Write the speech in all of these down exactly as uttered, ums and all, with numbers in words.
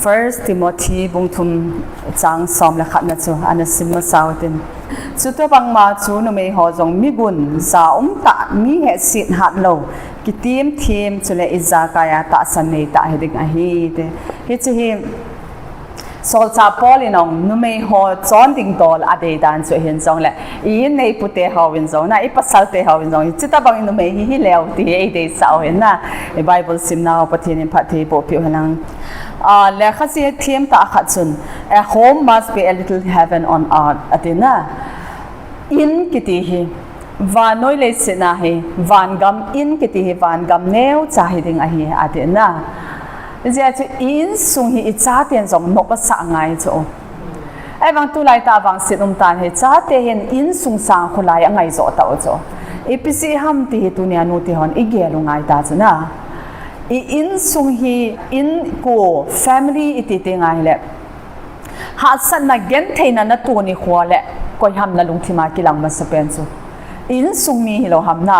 First Timothy bung thum chang som le khatna chu ana sim masau tin. Chutobang ma chu numei ho jong migun, ja umtah, mi hehset hatlou, kitim thim chule ijakai a tahsan neitah hiding ahi ti. Hiche hi Solchah Paul in jong numei ho chonding dol adei dan chu ahin jongle, i-in neipute hon jong na, i pasalte hon jong, chutobang numei hi hileu ti hi eideisah u ahin na. I Bible simna ho Pathen in phatthei boh peh u henlang. Ah, lekha thiem tah khat chun, "A home must be a little heaven on earth," ati na. In kiti hi, vannoi leiset a hi, vangam in kiti hi, vangam neocha hiding ahi, ati na. Hijeh chun i insung hi i chaten jong nop asah ngai chu. Ahivang tulai tah vangset umtan hi, chate hin insung sang kholai angai joh tauve chu. Ipi jeh ham ti hi tunia nute hon igel u ngai ta chu na. I insung hi, inko, family iti teng ahile, hahsatna gentheina natoh nikho le, koi ham nalungthim a kilang masapen chu? I insung mi hilou ham na.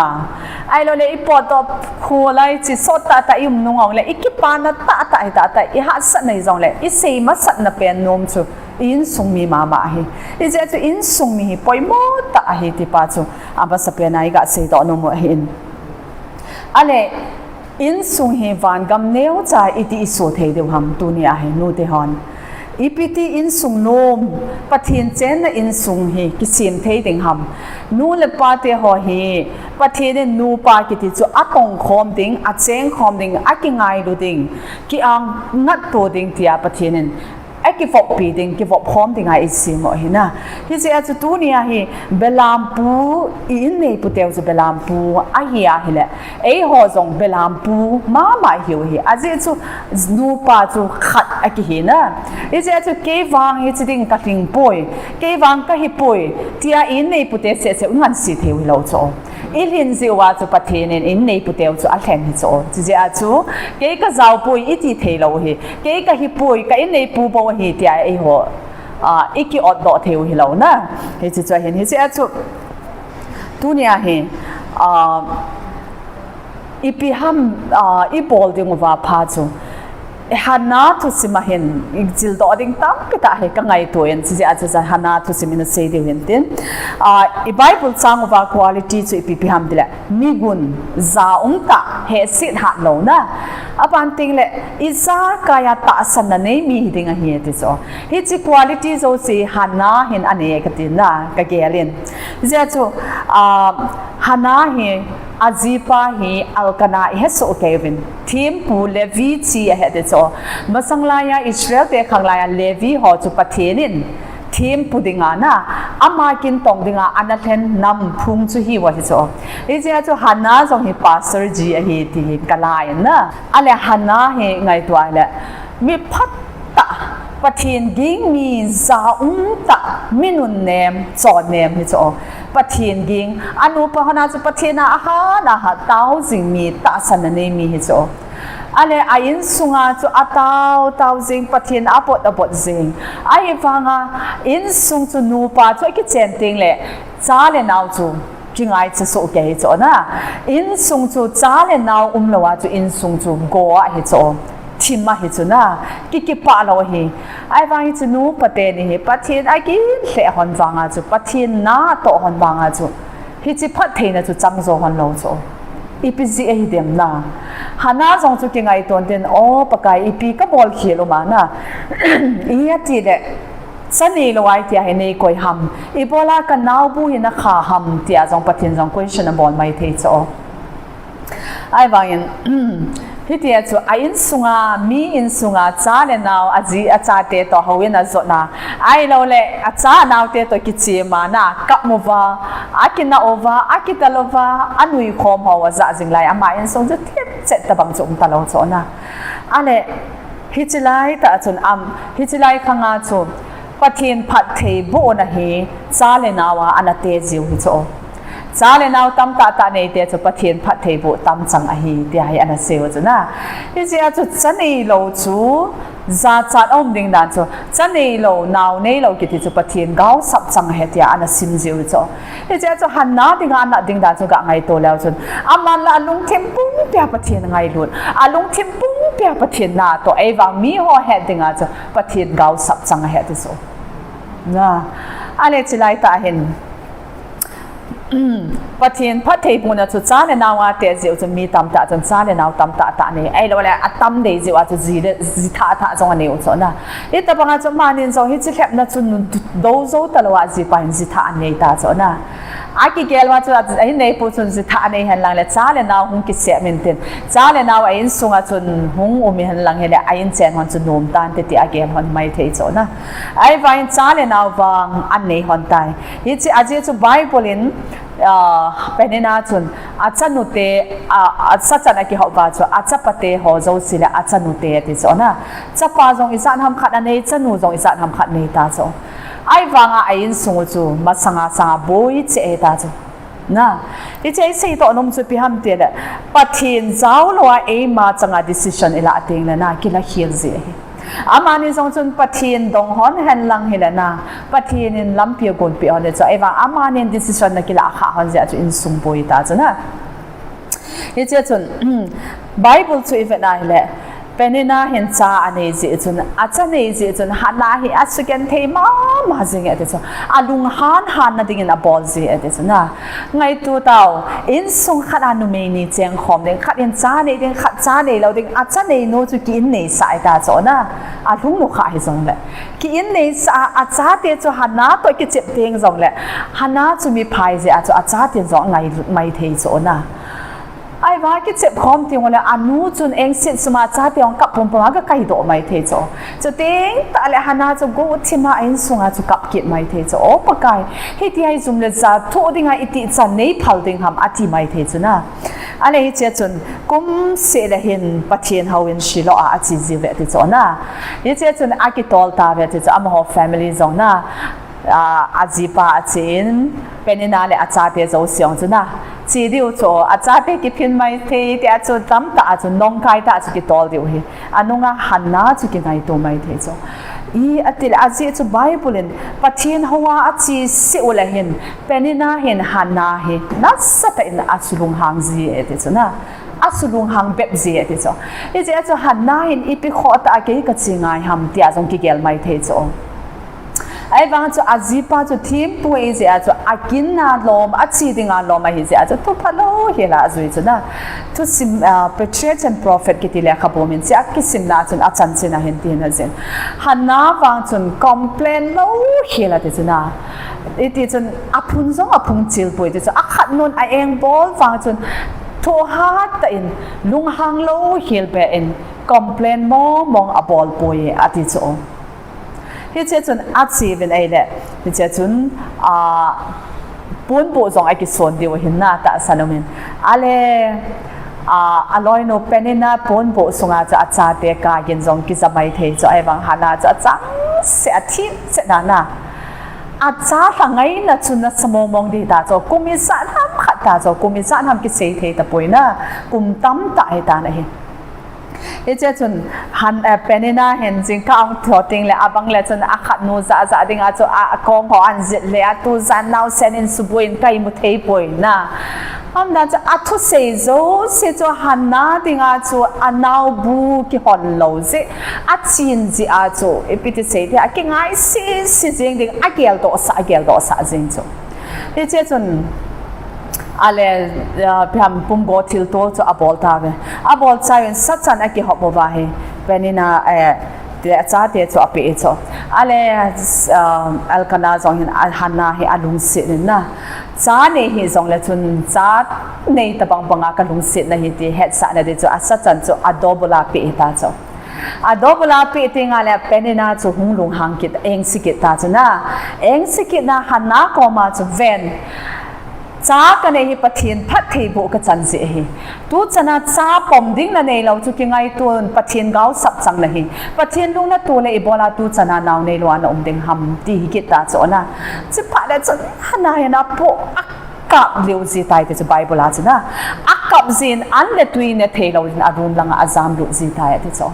Ahilouleh i potdoh kholai chu sot tahtah i um nung jongle, i kipana tahtah hitahtah, i hahsatna hijongle, i sei masatna pen nom chu i insung mi mama ahi. Hijeh chun insung mi hi poimo tah ahi ti pa chu amasapen a iga seidoh nom u ahin. Ahile, insung hi vangam neocha iti isoh thei diu ham tunia hi nute hon? Ipi ti insung nom, Pathen chenna insung hi kisem thei ding ham? Nu le pate ho hi Pathen in nupa kiti chu atongkhom ding, achengkhom ding, akingailu ding, ki-angatto ding tia Pathen in akivoppi ding, kivopkhom dinga eisem u ahi na. Hijeh a chu tunia hi belampu, i-in neiputeu chu belampu ahi ahile, eiho jong belampu mama ihiu ahi. Ajeh chu nupa chu khat akihi na. Hijeh a chu kei vang hiche ding kalhingpoi, kei vang kahipoi tia i-in neipute sehseh u ingansei thei u hilou chu. Ilhin jeh uva chu Pathen in i-in neiputeu chu alhen hi chu. Chujeh a chu kei kajaopoi iti theilou hi, kei kahipoi, ka-in neipu bou ahi tia eiho, ah, iki-otdoh thei u hilou na. Hiche chu ahin, hijeh a chu tunia hi, ah, ipi ham, ah, ibol ding uva pha chu, Hannah thusim a hin jildoh ding tampi tah hi kangaito in, chujeh a chu Hannah thusim in asei diu hin tin. Ah, i Bible chang uva quality chu ipi ipi ham tile, migun, ja umtah, hehset hatlou na. Aban tengle, ijakai a tahsanna nei mi hiding ahi ati chu. Hiche quality jouse Hannah hin anei e kati na, kagel in. Hijeh a chu, ah, Hannah hi ajipa hi Elkanah ihesoh kei uvin, thempu Levi chi ahi ati chu. Masang laiya Israel te khang laiya Levi ho chu Pathen in thempu dinga na, ama kintong dinga ana lhen nam phung chu ahiuve ati chu. Hijeh a chu Hannah jong hi pastor ji ahi ti hi kalai na. Ahile Hannah hi ngaito le, mi phatah, Pathen ging mi, ja umtah, mi nunnem, chonnem hi chu. Pathen ging, anupa hon a chu Pathen a ahat ahat tao jing mi, tahsanna nei mi hi chu. Ahile a insunga chu atao tao jing, Pathen a apot apot jing. Ahivanga insung chu nupa chu akichen tengle cha le nao chu kingaicha soh kei chu na. Insung chu cha le nao umlou a chu insung chu go ahi chu, thim ahi chu na, ki kipah lou ahi. Ahivang hiche nupa teni hi Pathen agin lheh hon vanga chu, Pathen na atoh hon vanga chu, hiche phattheina chu chang jo hon lou chu. Ipi jeh ahi dem na. Hannah jong chu kingaito in tin, O Pakai, ipi kabol khel um a na, ipi atile cha neilou ahi tia hi neikoi ham, ibola kanaobu hi nakha ham tia jong Pathen jong question abol mai thei chu. Ahivangin, hitia chu a insunga, mi insunga cha le nao, aji achate toh houin ajotna, ahilouleh acha anaote toh kichemna, akap uva, akinah uva, akitel uva, anuikhom ho ajah jing lai, ama insung chu thipchet tobang chu umtalou chu na. Ahile, hiche laitah chun am, hiche lai khanga chu Pathen phattheibohna hi cha le nao a ana te jiu hi chu. Cha le nao tamtah tah neite chu Pathen phattheiboh tamchang ahi tia hi ana seiu chu na. Hijeh a chu cha neilou chu jachat aum ding dan chu, cha neilou, nao neilou kiti chu Pathen gaosap chang ahi tia ana sim jiu chu. Hijeh a chu Hannah dinga anat ding dan chu ga ngaito leu chun, aman la alungthim pumpia Pathen angailut, alungthim pumpi pia Pathen na toh, ahivang mi ho het dinga chu Pathen gaosap chang ahi ti chu. Na, ale chulai tah hin, Pathen phattheibohna chu cha le nao a teh jeh u chu mi tamtah chun cha le nao tamtah tah anei. Ahilouleh atam dei jeh u a chu ji le, ji thah thah jong anei u chu na. Hitabang a chu amanin jong hiche lhepna chu do jou talou a jipa hin ji thah anei ta chu na. Akigel uva chu ahin neipu chun ji thah anei henlang le cha le nao hung kisem intin. Cha le nao a insung a chun hung um henlang hile a inchen hon chu nom tante ti agel hon maithei chu na. Ahivangin cha le nao vang anei hon tai. Hiche ajeh chu Bible in, ah, Penina chun achanute, ah, sachan akihop uva chu achapate ho jouse le achanute ati chu na. Chapa jong ijat ham khat anei, chanu jong ijat ham khat nei ta chu. Ahivanga a insung u chu masanga sanga boi cheh ahi ta chu. Na, hiche isei toh nom chu ipi ham tile, Pathen jaolou a eima changa decision ilah tengle na, kilah khel ji ahi. Amani jong chun Pathen dong hon henlang hile na, Pathen in lampi agonpeh hon le chu, ahivang amanin decision na kilah khah hon jeh a chu insung boi ta chu na. Hiche chun, Bible chu ivet na hile, Penina hin cha anei jeh chun, acha nei jeh chun, Hannah hi asugenthei mama jing e ati chu. Alunghan hanna dingin abol ji e ati chu na. Ngaito tao, insung khat a numei ni chengkhom ding, khat in cha nei ding, khat cha neilou ding, acha neinu chu ki-in neisah ahi ta chu na. Alungnu kha hijongle, ki-in neisah a, achate chu Hannah toh kichep teng jongle, Hannah chu miphai jeh a chu achaten jong angailut maithei chu na. Ahivang kichep khom teng ule anu chun engset suma chate hung kap pumpum a gakaidoh maithei chu. Chuteng tahle Hannah chu guhthima a insunga chu kap kit maithei chu. O Pakai, hiti hi jum le ja thoh dinga itih chan neiphal ding ham ati maithei chu na. Ale hiche chun kumseh le hin Pathen houin Shiloh a ache jiuve ti chu na. Hiche chun akitol tauve ti chu amaho family jong na. Ah, ajipa achen, Penina le achate jouse jong chu na. Che diu chu, achate kiphin maithei tia chu tamtah a chu nongkai tah a chu kitol diu ahi. Anunga Hannah chu kingaito maithei chu. I atile ajeh chu Bible in Pathen houva ache seh ule hin, Penina hin Hannah hi nasatah in asulunghang ji e ti chu na. Asulunghang bep ji e ti chu. Hijeh a chu Hannah hin ipi khoh tah a kei kache ngai ham tia jong kigel maithei chu. Ahivang chu ajipa chu thempu ahi jeh a chu akinna lom, ache dinga lom ahi jeh a chu thupha louhel a ajui chu na. Thusim, ah, Patriarch and Prophet kiti lekhabu min chu akisimna chun achanchin a hin tin ajin. Hannah vang chun complain louhel ati chu na. Iti chun aphun jong aphung chil poi ti chu. Akhatnun a-engbol vang chun thohhat tah in lunghang louhel beh in complain mongmong abol poi ati chu. Hiche chun ache uvin ahile, hiche chun, ah, ponbuh jong akison diu ahin na tahsan umin. Ale, ah, aloinu Penina ponbuh sunga chu achate kagin jong kija maithei chu ahivang Hannah chu achangseh a thipchet na na. Acha lha ngaina chu nasa mongmong ding ta chu, kum ijat ham khat ta chu, kum ijat ham kisei thei tapoi na, kum tamtah ahitan ahi. Hiche chun Han, eh, Penina hin jingkah ahung thou tengle abang le chun akhatnu jahjah dinga chu a, akong ho ahin jet le atujan naosen in suboi in kaimu thei poi na. Amna chu athusei jouse chu Hannah dinga chu anaobu kihon lou jeh, achen jeh a chu ipi ti sei thei, akingai sese jeng ding, ageldohsah, ageldohsah jeng chu. Hiche chun, ale, ah, ipi ham pumgo thilto chu abol tauve. Abol chauvin sachan akihop uva hi, Penina, eh, te, achate chu apeh chu. Ale, ah, Elkanah jong hin, ah, Hannah hi alungset in na. Cha nei hijongle chun cha nei tabang banga kalungsetna hi ti hetsahna ding chu asachan chu adouble a peh ta chu. Adouble a peh tengle Penina chu hung lunghang kit, engse kit ta chu na. Engse kitna Hannah koma chu ven. Cha kanei hi Pathen phattheiboh kachan jeh ahi. Tuchana cha pom ding naneilou chu kingaito un, Pathen gaosap chang nahi. Pathen lung natoh le ibola tuchana nao neilou a naum ding ham ti hi kit ta chu na. Chuphat le chun Hannah hin apoh akap lheh ji tai ti chu Bible a chun na. Akap jin an le tui ne theilou jin a room langa ajamlut ji tai ati chu.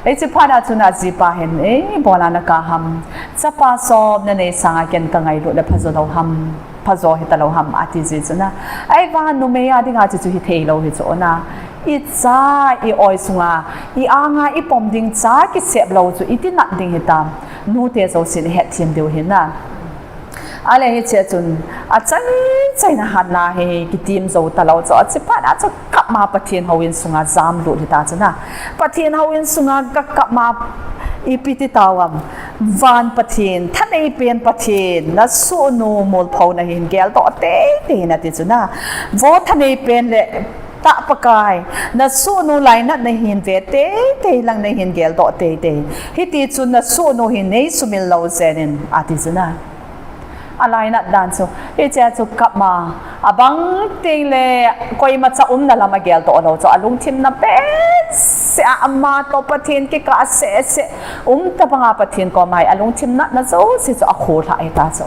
Hiche phat a chun ajipa hin, eh, ibola nakap ham. Chapa som nanei sanga ken kangailut le phajo lou ham. Phajo hitalou ham ati ji chu na. Ahivang numei a dinga chu chu hitheilou hi chu na. Icha i oi sunga, i anga i pom ding cha kisep lou chu iti nat ding hitam. Nute jousen i hetthem diu ahi na. Ale hiche chun, achai chaina Hannah hi kitim jou talou chu, ache phat a chu kap ma Pathen houin sunga jamlut hita chu na. Pathen houin sunga ka kap ma ipi ti tao ham. Van Pathen, thanei pen Pathen, na sohnu molphou na hin geldoh teitei in ati chu na. Vo thanei pen le tah Pakai, na sohnu lainat na hin ve teitei lang na hin geldoh teitei. Hiti chun na sohnu hi nei sumil lou jeng in ati chu na. Alainat dan chu, hiche chu kap ma, abang teng le koimacha umna lam ageldoh lou chu, alungthim na behseh a ama toh Pathen kikah seh seh, um tabanga Pathen koma hi alungthim natna jouse chu akholha hita chu.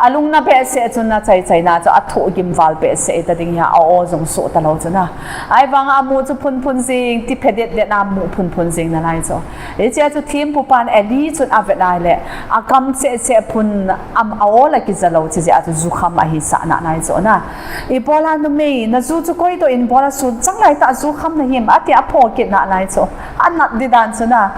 Alung na behseh chu na chai chaina chu athoh gim val behseh hita ding hi a o jong soh talou chu na. Ahivang amu chu phunphun jing, ti phe det det na mu phunphun jing nalai chu. Hiche chu thempu pan Eli chun avet nai le, akam seh seh phun am a o la kija lou chu jeh a chu jukham ahi sah nalai chu na. Ibola numei, na ju chu koidoh in bola sun chang lai tah jukham na him, ati apho kit nalai chu. Anat di dan chu na.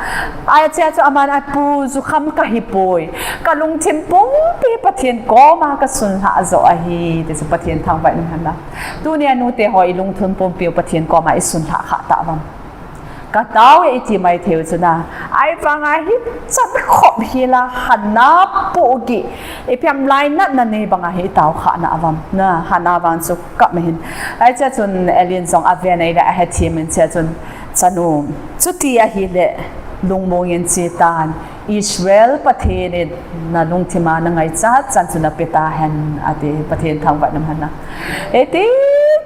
Hiche chu aman a pu jukham kahi poi. Ka lungthim pumpi Pathen koma ka sunlha joh ahi, ti chu Pathen thangvah in umhen lang. Tunia nute ho i lungthim pumpi u Pathen koma i sunlha kha tauvam. Ka tao e iti mai thei u chu na. Ahivanga hichan khop hi la Hannah pohgih. Ipi ham lainatna nei banga hi i tao kha nauvam. Na, Hannah vang chu kap ma hin. Hiche chun Eli in jong aven ahile ahethem in hiche chun chanu. Chuti ahile lungmong in che tan. Israel Pathen in na lungthima na ngaichat chan chu na pe tahen, ati Pathen thangvah in umhen lang. Iti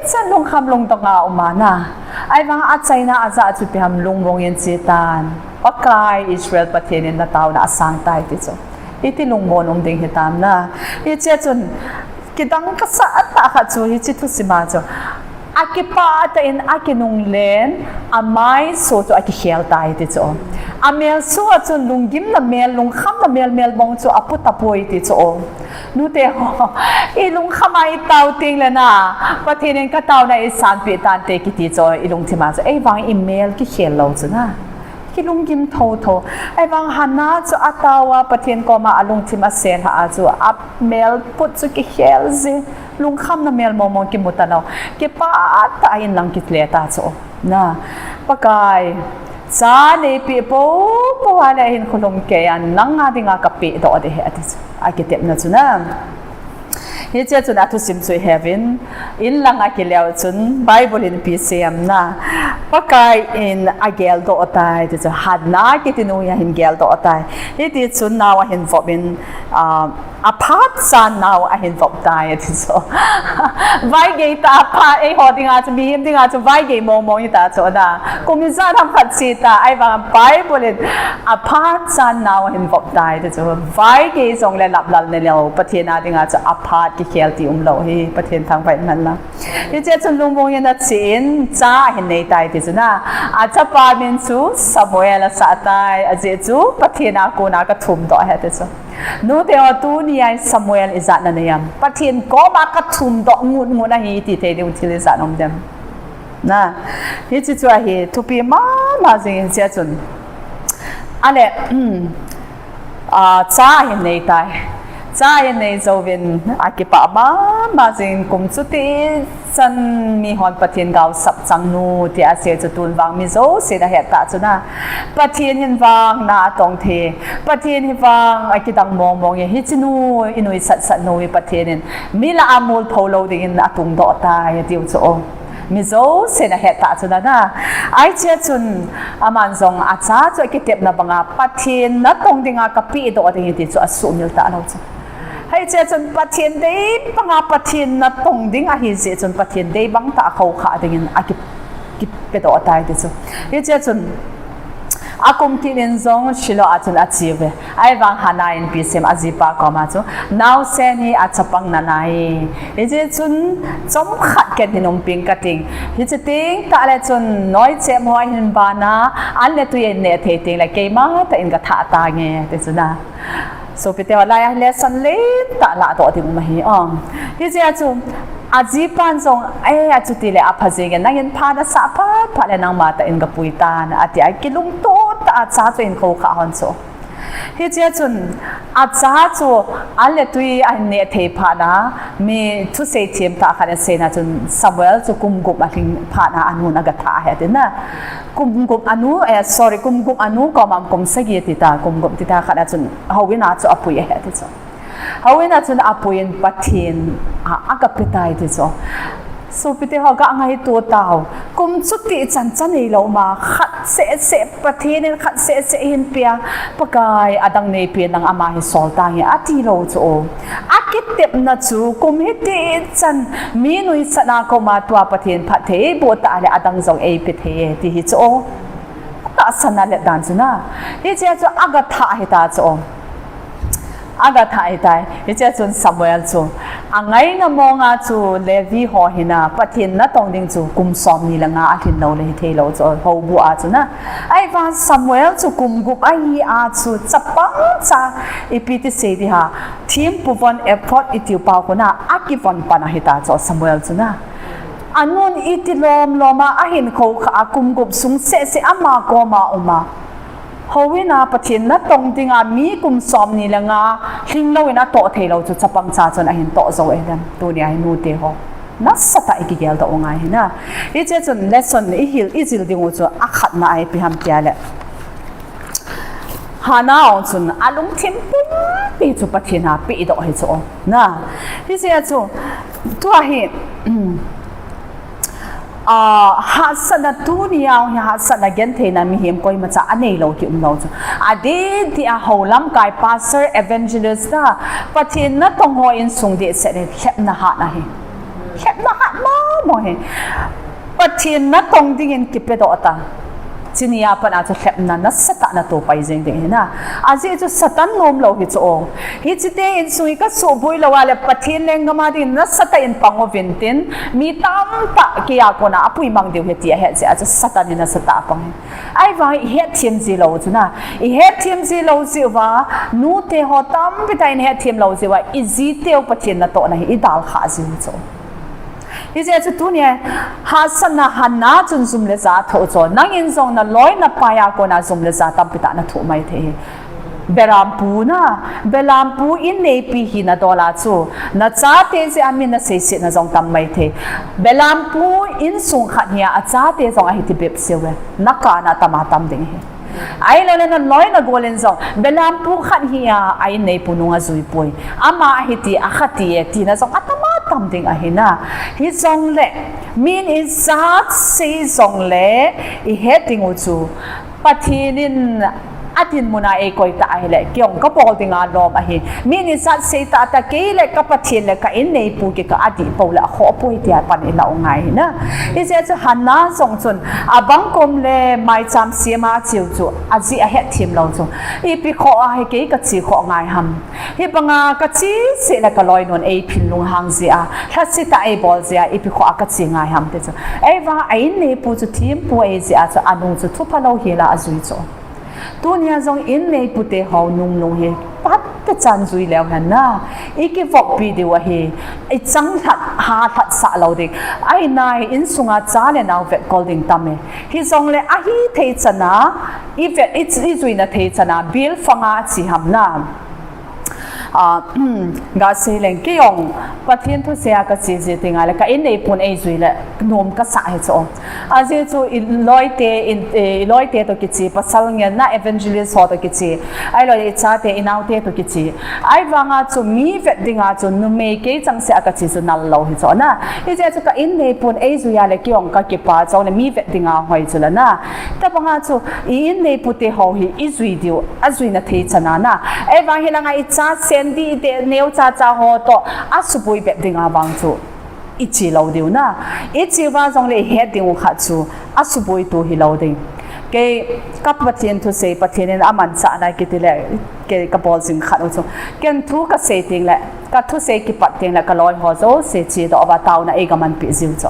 chan lungkham lungdong a um a na. Ahivang achaina ajah chu ipi ham lungmong in che tan. Pakai Israel Pathen in na taona asang tai ti chu. Iti lungmon um ding hitam na. Hiche chun kidang kasa tah khat chu hiche thusim a chu. Akipah tah in akinunglen, amaiso chu akikhel tai ti chu. Amel so a chun lunggimna mel, lungkhamna mel mel mong chu apu tapoi ti chu. Nute ho, i lungkham a i tao teng le na, Pathen in ka taona eisanpeh tante kiti chu i lungthim a chu. Ahivang i mel kikhel lou chu na. Kilunggim thotho. Ahivang Hannah chu atao a Pathen koma alungthim aselha a chu amel put chu kikhel jing. Lungkhamna mel mong mong kimu talou. Kipah tah a in lang kile ta chu. Na, Pakai, cha neipeh poupou a le hinkho lhumkeiya nang a dinga kapehdoh ding ahi ati chu. Akitepna chu na. Hiche chun athusim chu i heuvin, in lang akile u chun Bible in ipi seiyem na. Pakai in ageldoh tai, ti chu Hannah kiti nu hi ahin geldoh tai. Hiti chun nao ahin vop in, ah, aphat chan nao ahin vop tai, ati chu. Vaigei tah a phat, eiho dinga chu, mihem dinga chu vaigei mong mong hita chu na. Kum ijat ham khat che ta, ahivang Bible in aphat chan nao ahin vop tai, ti chu. Vaigei jongle laplal ne lou, Pathen a dinga chu aphat kikhel ti umlou hi, Pathen thangvah in umhen lang. Hiche chun lungmong in ache in, cha ahin nei tai ti chu na. Achapa min chu Samuel asah tai, ajeh chu Pathen a kona kathumdoh ahi ti chu. Nute ho tunia Samuel ijat nanei em. Pathen koma kathumdoh ngut ngut ahi ti thei diu thil ijat um dem. Na, hiche chu ahi, thupi mama jing hiche chun. Ale, um, a, cha ahin nei tai. Cha ahin nei jouvin akipah mama jing kum chuti chan mihon Pathen gaosap chang nu ti asei chu tun vang mi jousen ahet ta chu na. Pathen hin vang na atong thei. Pathen hi vang akidang mong mong e. Hiche nu, i nuisat sat nu hi Pathen in mi lah a molphou lou dingin atungdoh tai, atiu chu o. Mi jousen ahet ta chu na na. Hiche chun aman jong acha chu akitepna banga Pathen natong dinga kapehdoh ding ahi ti chu asuhmil talou chu. Hiche chun Pathen dei banga Pathen natong ding ahi jeh chun Pathen dei bang tah a khoukhah dingin aki, kipedoh tai ti chu. Hiche chun akum kit in jong Shiloh a chun ache uve. Ahivang Hannah in ipi seiyem ajipa koma chu, naosen hi achapang nanei. Hiche chun chomkhat ken hin umping kating. Hiche teng tah le chun noichep ho ahin ban a, an le tui ahin neh thei teng le keima tah in kathah tange, ti chu na. Sopite ho, lai a lesson lentah ladoh ding um ahi. Hiche a chu Ajipan jong, eh, achuti le apha jenge, nangin pha nasah phat phat le nangma tah in gapui tan, ati a kilungto tah a cha chu ahin khoukhah hon chu. Hichea chun, acha chu an le tui ahin neh thei phat na, mi thusei thiem tah khat in aseina chun Samuel chu kum gup alhing phat na anun agathah ahi ati na. Kum gup anu, eh, sorry, kum gup anu koma kum sagi ati ta, kum gup ati ta khat a chun houin a chu apui ahi ati chu. Houin a chun apui in Pathen a, agape tai ti chu. Sopite ho, gangaito tau. Kum chuti chan cha neilou ma, khat seh seh Pathen in khat seh seh ahin pia, Pakai adang neipe nang ama hi sol tange atilou chu. Akitepna chu kum hiti chan mi nuisat na koma tua Pathen phattheiboh tah le adang jong eipe thei e ti hi chu. Tahsan a let dan chu na. Hichea chu agathah hita chu. Agathah hitai. Hichea chun Samuel chu angaina monga chu Levi ho hina Pathen natong ding chu kum somni le nga alhin lou le hithei lou chu houbu a chu na. Ahivang Samuel chu kum gup ahi a chu chapang cha ipi ti sei di ham. Thempu von ephod itiu pau kona akivon pan ahita chu Samuel chu na. Anun iti lom lom a ahin khoukhah a kum gup sung seh seh ama koma um a. Houin a Pathen natong dinga mi kum somni le nga lhing lou in atoh thei lou chu chapang cha chun ahin toh jou e dem. Tunia hi nute ho, nasatah a ikigel doh u ngai hi na. Hichea chun lesson ihil, ijil ding u chu akhatna a ipi ham tia le, Hannah ong chun alungthim pumpi chu Pathen a pehdoh hi chu na. Hichea chu tua hi, ah, hahsatna tunia hi hahsatna gentheina mihem koimacha anei lou kium lou chu. Adeh deh a hou lamkai pastor evangelist a Pathen natong ho insung dehset hi lhepna hatna hi. Lhepna hat mong mong hi. Pathen natong dingin kipedoh ta. Chunia pat a chu lhepna nasatah a nato pai jeng ding hi na. Ajeh chu Satan nom lou hi chu o. Hiche te insung hi kasuhboi lou a le Pathen lenggam a dingin nasatah in pang uvin tin, mi tamtah kei a kona apui mang diu ahi ti ahet jeh a chu Satan hi nasatah a pang hi. Ahivang ihetthem ji lou chu na. Ihetthem ji lou jeh uva, nute ho tampi tah in ihetthem lou jeh uva, iji teu Pathen natohna hi idalkhah jiu chu. Hijeh chun tunia hahsatna Hannah chun jum le ja athoh chu. Nangin jong naloi napai a kona jum le ja tampi tah nathoh mai thei hi. Belampu na, belampu inneipi hina dol a chu, nachate jeh a min naseisetna jong tam mai thei. Belampu insung khat hi a, achate jong ahi ti bep seh uve. Nakana atama tam ding hi. Ahilouleh naloi nagol in jong, belampu khat hi a, a inneipu nung ajui poi. Ama ahi ti, akhati e, tina jong atama tam ding ahi na. Hijongle, min ijat sei jongle, ihet ding u chu, Pathen in adinmun a eikoi ta ahile, kei jong kabol dinga lom ahi. Min ijat sei tahtah kei le ka Pathen le ka inneipu kikah a adih pou le akhoh poi tia pan ilah u ngai hi na. Hijeh chun Hannah jong chun, abang kom le maicham sem a cheu chu, ajeh ahetthem lou chu. Ipi khoh a hi kei kache khoh ngai ham. Hibanga kache seh le kaloinun eiphin lunghang jeh a, lhasetah a eibol jeh a, ipi khoh a kache ngai ham ti chu. Ahivang a inneipu chu thempu ahi jeh a chu, anu chu thupha louhel a ajui chu. Tunia jong inneipute ho nunglung hi phatechan jui leu hen na. Ikivoppi diu ahi. Ichang lhat, halhatsah lou ding. Ahinai insunga cha le nao vetkol ding tam e. Hijongle ahithei chana, ivet, i, ijuina thei chana, bilfanga che ham na. Ah, gasei leng kei jong, Pathen thusei a kache jeh tengle, ka inneipun eijui le, nom kasah hi chu. Ajeh chu iloite, in, eh, iloite toh kiche, pasal ngen na evangelist ho toh kiche, ahilouleh ichate, inaote toh kiche. Ahivanga chu mi vet dinga chu numei kei changseh a kache chu nal lou hi chu na. Hijeh chu ka inneipun eijui a le kei jong kakipah chu le mi vet dinga hoi chu le na. Tabanga chu i inneipute ho hi ijui diu, ajuina thei chana na. Ahivang hilanga icha sendih te, neocha cha ho toh asuboi bep dinga vang chu iche lou diu na. Iche uva jongle ihet ding u khat chu asuboitu hilou ding. Kei ka Pathen thusei, Pathen in amanchahna kiti le, kei kabol jing khat u chu. Ken thu kasei tengle, ka thusei kipat tengle kaloi ho jouse chedoh uva taona eiga manpeh jiu chu.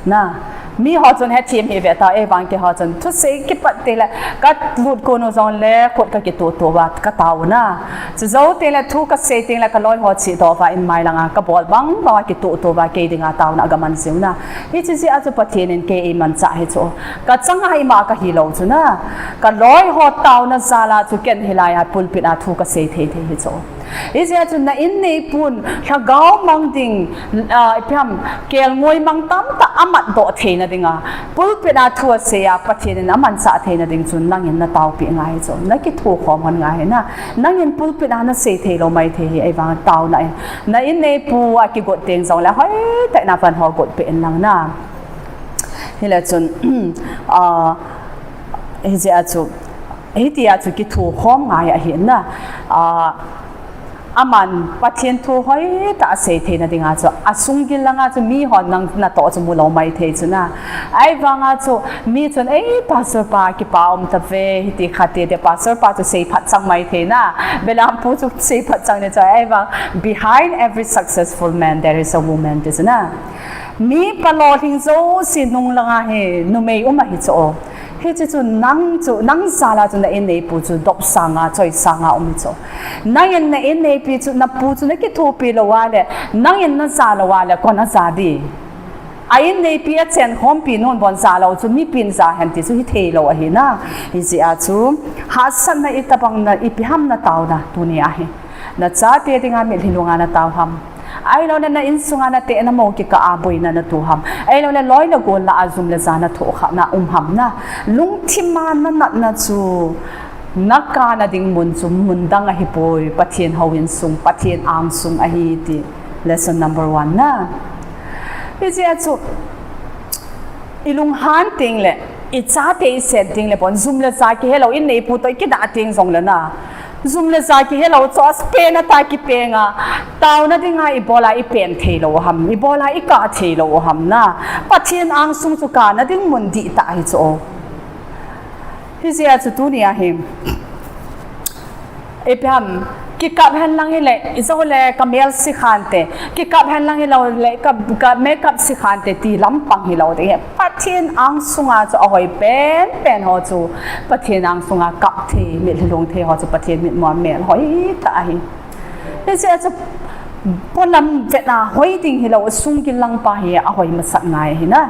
Na, Mi ho chun hethem hi ve ta, ei vang kei ho chun thusei kipat teng le ka lut kon u jong le khut ka kituh tuh uva ka tao u na. Chu jou teng le thu ka sei teng le ka loi ho chih doh uva in mai langa ka bol bang bang a kituh tuh uva kei dinga taona ka man jiu na. Hichi jeh a chu Pathen in kei ei manchah hi chu. Ka changa ima ka hi lou chu na. Ka loi ho taona jal a chu ken hilai a pulpit a thu ka sei thei thei hi chu. Hijeh a chu na in neipun, lhagao mang ding, ah, ipi ham, kelngoi mang tamtah a mat doh theina dinga, pulpit a thu a sei a, Pathen in a manchah theina ding chun nangin na taopeh ngai hi chu, na kithokhom ngai hi na, nangin pulpit a na sei thei lou maithei hi, ei vang taona in, na in neipu a kigot teng jong le, hoitah in na van ho got peh in lang na. Hile chun, ah, hijeh a chu, hitia chu kithokhom ngai ahi na. Ah, aman Pathen thu hoitah a sei theina dinga chu, a sunggil langa chu mi hon nang natoh chu mu lou maithei chu na. Ahivanga chu mi chun, ei, pastor pa kipa um tave, hiti khati te, pastor pa chu seiphat chang maithei na. Belampu chu seiphat chang ni chu, ahivang behind every successful man there is a woman ti chu na. Mi palolhing jouse nung langa hi numei um ahi chu. Hichi chu nang chu, nang jal a chu na in neipu chu dopsanga, choisanga um hi chu. Nangin na in neipi chu, na pu chu na kithopi lou a le, nangin na ja lou a le, koin a ja di. A in neipi a chenkhompi nun bon ja lou chu mipin ja hen ti chu hithei lou ahi na. Hijeh a chu, hahsatna itobang na, ipi ham na taona tuni ahi. Na chate dinga mitlhi lunga na tao ham. Ahilou le na insunga na teh na mo kikah a boina na to ham. Ahilou le loi le gol lah a jum le ja na thoh kha na um ham na. Lungthim a na natna chu na kana ding mun chu mun dang ahipoi. Pathen houin sung, Pathen angsung ahi ti. Lesson number one na. Hijeh a chu i lunghan teng le, i chate i sen teng le bon, jum le ja kihe lou, in neipu toh i kidah teng jong le na. Jum le ja kihe lou chu a pen a ta kipeng a, taona dinga i bol a i pen thei lou ham, i bol a i kah thei lou ham na. Pathen angsung chu kana ding mun dihtah hi chu. Hijeh a chu tuni ahi. Ipi ham, kikap hen lang hile, i jou le ka mel sikhan te, kikap hen lang hilou le, ka, ka makeup sikhan te, ti lampang hilou te. Pathen angsunga chu ahoi pen pen ho chu, Pathen angsunga kap thei, mitlhi lung thei ho chu, Pathen mitmu a mel hoitah ahi. Hijeh a chu, polam vetna hoi ding hilou, sunggil lang pa hi ahoi masat ngai hi na.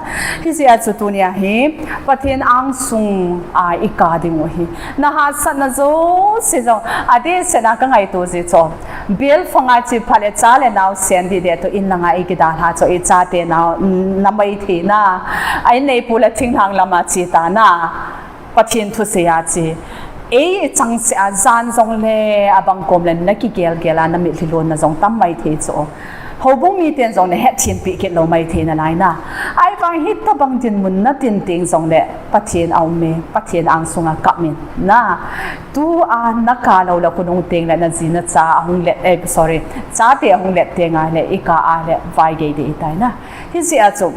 Hijeh a chu tuni ahi, Pathen angsung a i kah ding u hi. Na hahsatna jouse jong, adeh seh na ka ngaito ji chu. Bilfang a che phat le cha le nao sen dih deh toh in langa i kidalha chu, i chate nao, na maithei na. A in neipu le thinglhang lama che ta na. Pathen thusei a che. Ei i chang seh a jan jong le abang kom le na kigel gel a na mitlhi lonna jong tam maithei chu. Houbung miten jong na hetthem peh kit lou maithei nalai na. Ahivang hitobang dinmun na tin teng jong le Pathen a um e, Pathen angsunga kap in na. Tua na kah lou le khonung teng le na ji na cha ahung let, eh, sorry, chate ahung let teng a le i kah a le vaigei deh i tai na. Hijeh a chu.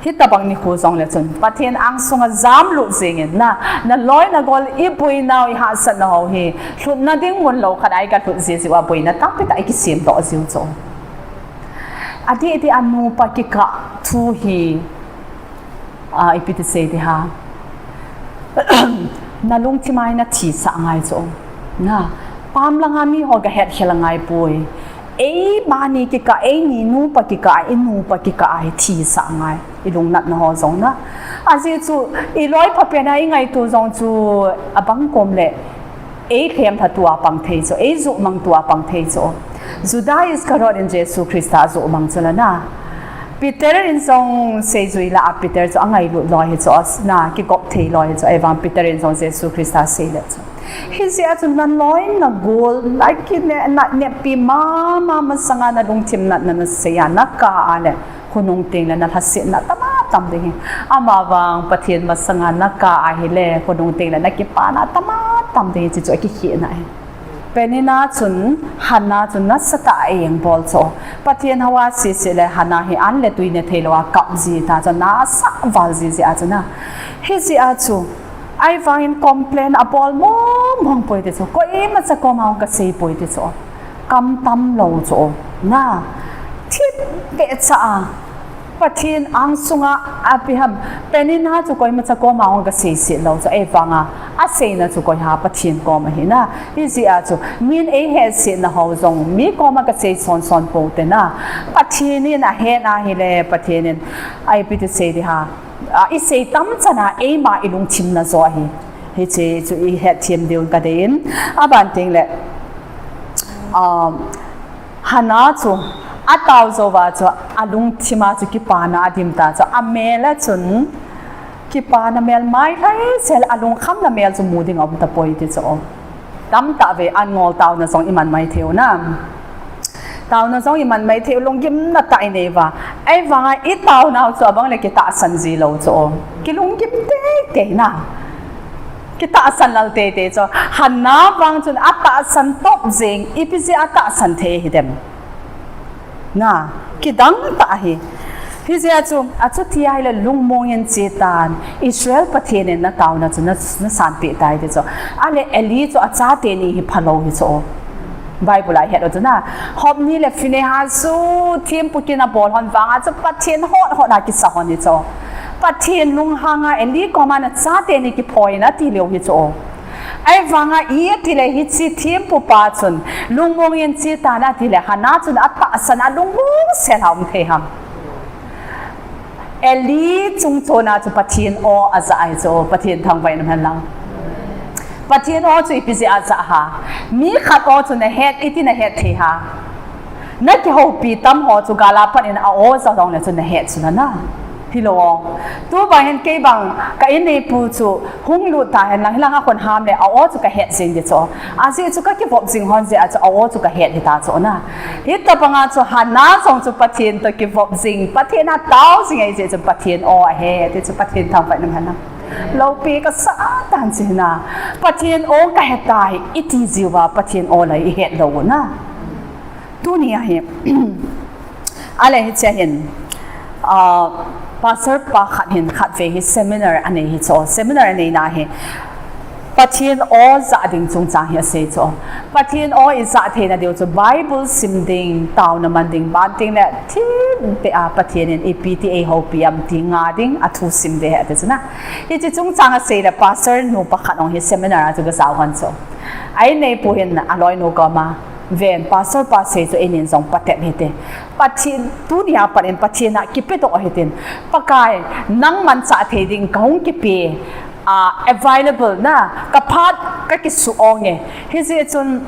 Hitobang nikho jong le chun, Pathen angsunga jamlut jing in na, na loi na gol i boinau i hahsatna ho hi, lhutna ding mun lou khat a i kalhut ji jiu a boina tampi tah i kisem doh jiu chu. Adeh deh a nupa kikah thu hi, a, ipi ti sei ding ham. Na lungthim a hi na thisah ngai chu. Na, pam langa mi ho ga hetkhel angai poi. Eima ni kikah, eini nupa kikah, i nupa kikah a hi thisah ngai, i lungnatna ho jong na. Ajeh chu, i loi phapen a i ngaito jong chu abang kom le, ei lhemlha tua pang thei chu, ei juhmang tua pang thei chu. Judas Iscariot in Jesu Christa ajuhmang chu la na. Peter in jong seijui lah a Peter chu angailut loi hi chu, na, kigop thei loi hi chu, ahivang Peter in jong Jesu Christa sei le chu. Hijeh a chu na loi na gol, na kineh, na nehpi mama masanga na lungthim natna na sei a, na kah a le, khonung teng le na lhasetna tam a tam ding hi. Amavang Pathen masanga na kah a hile, khonung teng le na kipana tam a tam ding hi, hiche chu akikhehna ahi. Penina chun, Hannah chun nasatah a aeng bol chu. Pathen hou a sese le Hannah hi an le tui ne thei lou a kap ji ta chu, nasah val ji jeh a chu na. Hijeh a chu, ahivangin complain abol mong mong poi ti chu, koimacha koma hung kasei poi ti chu, kam tam lou chu, na, thip beh cha a, Pathen angsunga, ipi ham, Peninnah chu koimacha koma hung kaseiset lou chu, ahivanga aseina chu koiham, Pathen kom ahi na. Hijeh a chu min eihetsetna ho jong mi koma kasei sonson pou te na. Pathen in ahet ahile, Pathen in ipi ti sei ding ham, a, isei tamchan a eima ilungthim na jo ahi. Hiche chu ihet them diu kadei in, aban tengle, um, Hannah chu atao jouva chu alungthim a chu kipana adim ta chu, amel a chun kipana mel mai lhaisel, alungkhamna mel chu mu ding aum tapoi ti chu. Tamtah ve angol taona jong iman mai thei u na. Taona jong iman mai thei u, lunggimna tah inei uva. Ahivanga itaonau chu abang le kitahsan ji lou chu. Kilunggim teitei na. Kitahsan lal teitei chu. Hannah vang chun atahsan top jeng, ipi jeh a atahsan thei hidem. Na, kidang tah ahi. Hijeh a chu, achuti ahile lungmong in che tan, Israel Pathen in nataona chu na, nasanpeh tai ti chu. Ahile Eli chu achate ni hi phalou hi chu. Bible a ihet u chu na. Hophni le Phinehas chu thempu kin abol hon vanga chu Pathen hot hot a kisa hon hi chu. Pathen lunghanga Eli koma nachate ni kiphoi in ati leu hi chu. Ahivanga itile hiche thempu pa chun lungmong in che tan atile Hannah chun atahsan a lungmong sel a um thei ham. Eli chungchona chu Pathen o ajah ahi chu, Pathen thangvah in um hen lang. Pathen o chu ipi jeh a ajah ham. Mi khat o chu nahet, iti nahet thei ham. Nakihoupi tam ho chu gal a pat in a o ja jongle chu nahet chu na na. Hilou o. Tubang hin kei bang ka inneipu chu hung lut ta hen lang, hilang a khun ham le a o chu kahet jing ding chu. Ajeh chu kakivop jing hon jeh a chu a o chu kahet hita chu na. Hitobanga chu Hannah jong chu Pathen toh kivop jing, Pathen a tao jing ahi jeh chu Pathen o ahe ti chu Pathen thangvah in um hen lang. Loupi kasa tan chu na. Pathen o kahe tai iti jiuva Pathen o la ihet lou u na. Tuni ahi. Ahile hiche hin, ah, pastor pa khat hin khatvei hi seminar anei hi chu, seminar aneina hi Pathen o jah ding chungchang hi asei chu. Pathen o ijah theina diu chu Bible sim ding, taona man ding, ban tengle thim peh a Pathen in ipi ti eihoupi am ti nga ding a thu sim ding ahi ati chu na. Hiche chungchang asei le pastor nu pa khat ong hi seminar a chu gajao hon chu. A inneipu hin aloinu koma, ven, pastor pa sei chu einin jong patep hite. Pathen, tunia pat in Pathen a kipedoh hitin. Pakai, nang manchah thei ding kahung kipe, ah, available na, kaphat kakisuh onge. Hijeh chun,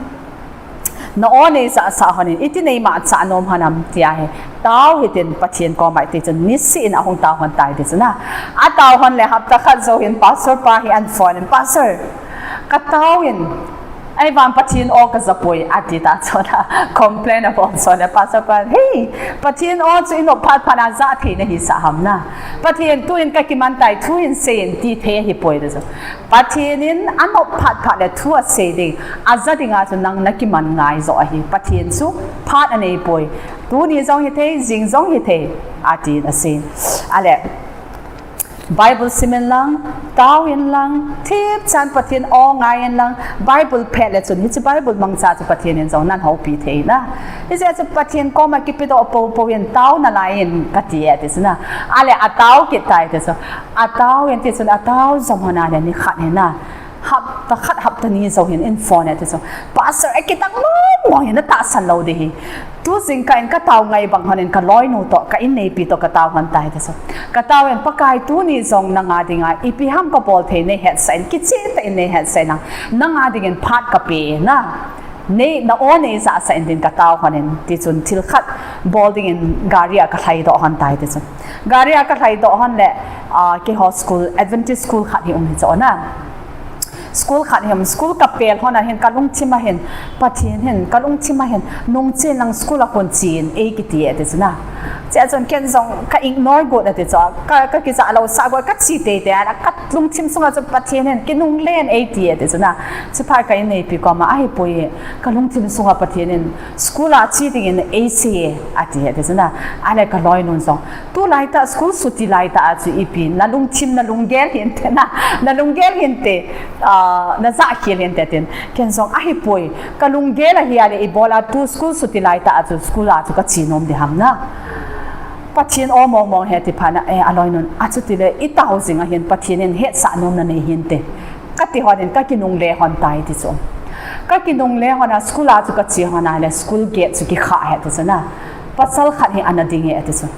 na o neijahsah hon in, iti neimachah nom hon am tia hi. Tao hitin Pathen koma iti chun, niseh in ahung tao hon tai ti chu na. Atao hon le hapta khat jou hin pastor pa hi ahin phone in, Pastor, katao in, ahivang Pathen o kajapoi, ati ta chu na, complain abol chu le, pastor pa, Hei, Pathen o chu inop phat phat a jah thei nahisah ham na. Pathen tuin kakiman tai, thu hin seiyin ti thei ahipoi ti chu. Pathen in anop phat phat le thu asei ding, aja dinga chu nang nakiman ngai joh ahi. Pathen chu phat aneipoi. Tuni jong hithei, jing jong hithei, atin asei. Ahile, Bible sim in lang, tao in lang, thipchan Pathen o ngai in lang, Bible phet le chun, hiche Bible mangcha chu Pathen in jong nahin houpi thei na. Hijeh chun Pathen koma kipedoh poupou in tao nalai in kati e ti chu na. Ahile atao kit tai ti chu. Atao in ti chun atao jom hon a le nikhat hin na. Hapta khat hapta ni jou hin ahin phone e ti chu. Pastor, akidang mong mong hi natahsan lou ding hi. Tu jingkah in katao ngai bang hon in kaloinu toh, ka inneipi toh katao hon tai ti chu. Katao in Pakai tuni jong nanga dinga ipi ham kabol thei neihetsah in, kicheh tah in neihetsah in lang. Nanga dingin phat kape na. Nei, na o neijahsah in tin katao hon in, ti chun thil khat bol dingin gari a kalhaidoh hon tai ti chun. Gari a kalhaidoh hon le, ah, keiho school, Adventist school khat hi um hi chu na. School khat hi um, school kapel hon a hin kalungthim a hin, Pathen hin, kalungthim a hin, nungchen lang school a kon chen, eikiti e ti chu na. Chea chun ken jong ka ignore got ati chu, ka, kakijah lousah got, kache teitei a, kalungthim sunga chu Pathen hin, kinunglen eiti e ti chu na. Chuphat ka inneipi koma, ahipoi, kalungthim sunga Pathen in, school a che dingin eisei e, ati e ti chu na. Ahile kaloinun jong, tulai tah, school suti laitah a chu ipi, nalungthim, nalunggel hinte na, nalunggel hinte, ah, najah khel hinte tin. Ken jong ahipoi, kalunggel ahi a le ibola tu school suti laitah a chu school a chu kache nom ding ham na. Pathen aw mong mong hi ati phat na, eh, aloinun, achuti le, i tao jing a hin Pathen in hetsah nom na nei hinte. Ka ti hon in, ka kinungle hon tai ti chu. Ka kinungle hon a, school a chu ka che hon a le, school gate chu kikha hi ati chu na. Pasal khat hi ana ding e ati chu.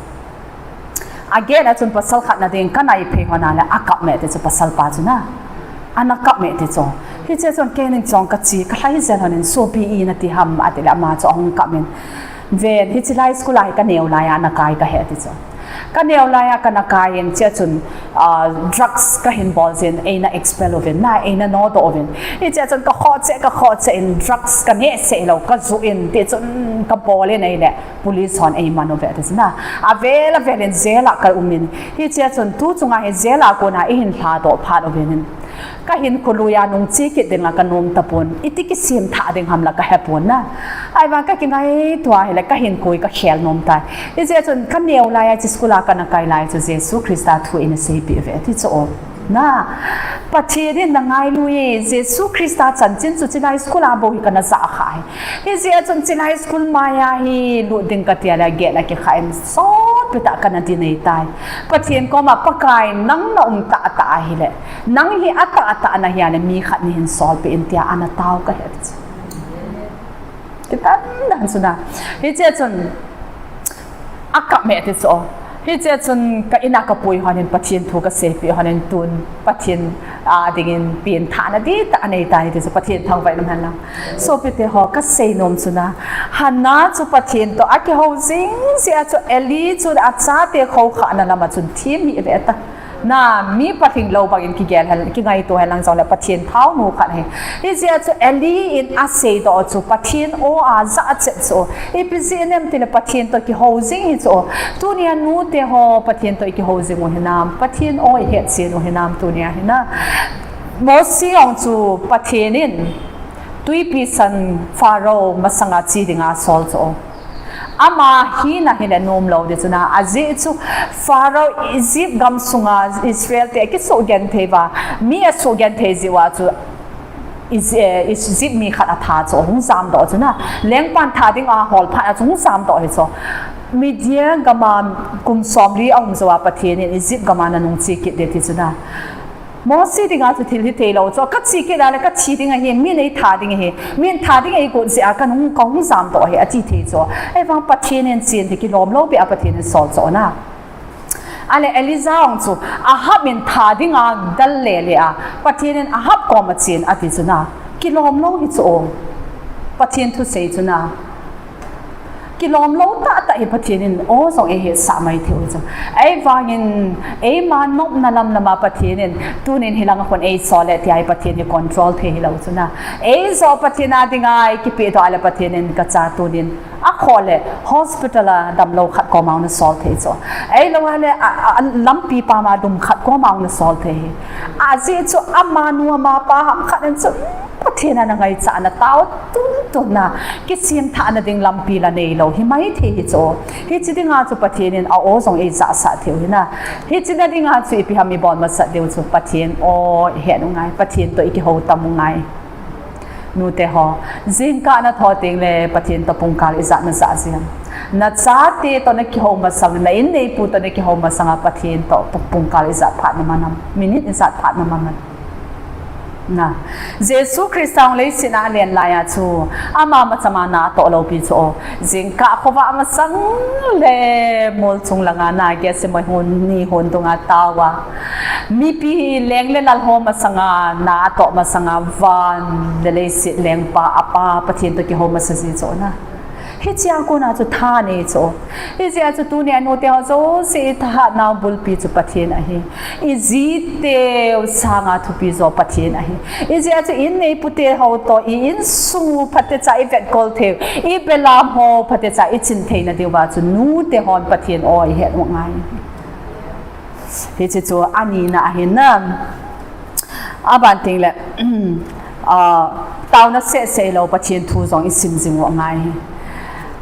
A gate a chun pasal khat na ding, ka nai phei hon a le, a kap me ati chu pasal pa chu na. Ana kap me ati chu. Hiche chun kei ning chong ka che, ka lhai jel hon in, sopi i na ti ham ati le, ama chu ahung kap in. Ven, hiche lai school a hi ka neo lai a ana kai ka he ti chu. Ka neo lai a ka na kai in, chea chun, ah, drugs ka hin bol jin, eina expel uvin, na eina nodoh uvin. Hichea chun ka khoh cheh, ka khoh cheh in drugs ka neh seh lou, ka ju in, ti chun ka bol in ahile, police hon eiman uve ti chu na. Avel avel in jail a ka um in. Hichea chun tu chunga hi jail a kona i hin lhadoh phat uvin. Ka hinkho lui a nung che kit ding la ka nom tapon, iti kisem tha ding ham la ka hepon na. Ahivang ka kingaito a hile ka hinkho hi ka khel nom tai. Hijeh chun ka neo lai a, hiche school a ka na kai lai chu Jesu Christa thu eina seipeh uve ti chu o. Na, Pathen in na ngailu e, Jesu Christa chanchin chu hiche lai school a bou hi ka na jah kha hi. Hijeh chun hiche lai school mai a hi lut ding ka ti a le gate a kikha in sotpi tah ka na dinei tai. Pathen koma, Pakai nang na um tahtah ahile, nang hi atahtah na hi a le mi khat nei hin solpeh in tia ana tao ka he ti chu. Kitan dan chu na. Hichea chun a kap me ti chu. Hichea chun ka in a ka pui hon in Pathen thu ka seipeh hon in tun Pathen a dingin pengthahna dihtah anei tai ti chu Pathen thangvah in umhen lang. Sopite ho ka seinom chu na. Hannah chu Pathen toh a kihou jing jeh a chu Eli chu achate khoukhahna lam a chun thim hih ve ta. Na, mi palhing lou bangin kigel hen, kingaito hen lang jongle Pathen thaonu khat ahi. Hijeh a chu Eli in aseidoh chu Pathen aw a jachat chu. Ipi jeh inem tile Pathen toh kihou jing hi chu. Tunia nute ho Pathen toh i kihou jing u hinam, Pathen aw i hetchen u hinam tunia hi na. Mosi jong chu Pathen in twipi san Pharaoh masanga che dinga asol chu. Ama hina hile nom lou ti chu na, ajeh chu Pharaoh Egypt gam sunga Israel te akisuh genthei uva, mi asuh genthei jeh uva chu Egy-, eh, Egypt mi khat atha chu hung jamdoh chu na, lengpan tha dinga ahol phat a chu hung jamdoh hi chu. Midian gama kum somli aum jou a Pathen in Egypt gama nanung che kit ding ti chu na. Mosi dinga chu thil hithei lou chu, ka che kit a le ka thi ding ahi, min eitha ding ahi, min tha ding eigot jeh a kanung, kahung jamdoh ahi, ati thei chu. Ahivang Pathen in chen thei kilom lou beh a Pathen in sol chu na. Ale Elijah jong chu Ahab in tha dinga dal le le a, Pathen in Ahab koma chen ati chu na. Kilom lou hi chu o. Pathen thusei chu na. Kilom lou tahtah hi Pathen in aw jong eihetsah mai thei u chu. Ahivangin eima nopna lam lama Pathen in tunin hilang a khun eisol le tia hi Pathen hi control thei hilou chu na. Eijoh Pathen a dinga eikipehdoh a le Pathen in kacha tunin akhoh le hospital a damlou khat koma hung nasol thei chu. Eilou a le a, a, lampi pama dum khat koma hung nasol thei hi. Ajeh chu amanu amapa ham khat in chu Pathen a na ngaichat na tao tuntun na, kisem thahna ding lampi la neilou hi mai thei hi chu. Hiche dinga chu Pathen in a-aw jong eijahsah thei u hi na. Hiche na dinga chu ipi ham ibol masat diu chu Pathen aw ihet u ngai, Pathen toh ikihou tam u ngai. Nute ho, jingkah natho tengle Pathen toh pungkal ijat najah jeng. Nachate toh nakihou masang, na inneipu toh nakihou masanga Pathen toh pungkal ijat phat naman am, minute ijat phat naman am. Na, Jesu Christa hung leiset a alen laiya chu, ama machama na atoh loupi chu o. Jingkah khovah masang le molchung langa na Gethsemane hon, ni hon dunga taova. Mipi leng le lal ho masanga na atoh masanga van le leiset lengpa apa Pathen toh kihou masa ji chu na. Hichea kona chu tha nei chu. Hijeh a chu tunia nute ho jouse ithahatnau bulpi chu Pathen ahi. Ijiteu sanga thupi jo Pathen ahi. Ijeh a chu inneipute ho toh i insung u phatecha ivetkol theiu, ibelam ho phatecha ichin theina diuva chu nute hon Pathen aw ihet u ngai. Hiche chu anina ahi na. Aban tengle, ah, taona sehseh lou Pathen thu jong isim jing u angai.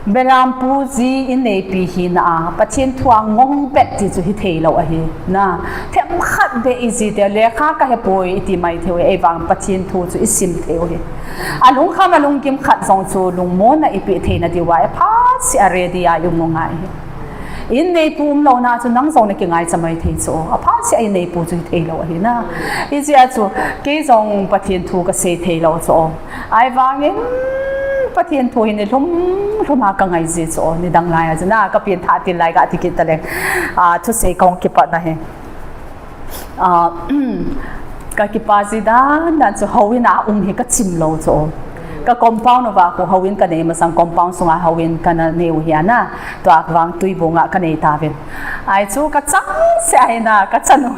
Belampu ji inneipi hina a Pathen thua ngong bet ti chu hithei lou ahi. Na, themkhat beh ijiteu lekha kahepoi iti mai theiu hi, ahivang Pathen thu chu isim theiu hi. Alungkham alunggim khat jong chu lungmonna ipeh theina diuva iphatseh a ready a i um u ngai hi. In neipu umlouna chu nang jong nakingaicha mai thei chu. Aphat seh a in neipu chu hithei lou ahi na. Hijeh a chu kei jong Pathen thu kasei thei lou chu. Ahivangin Pathen thu hi nilhum lhum a kangai ji chu. Nidang lai a chu na kapen thah til lai kati kit taleng. A, thusei kahung kipat na hi. A, kakipah ji dan dan chu houin a um hi kachim lou chu. Ka compound uva khu houin kanei masang compound sunga houin kana neiu hi ana. Tua vang Tuibong a kanei tauvin. Ahi chu kachang seh ahi na, kachanu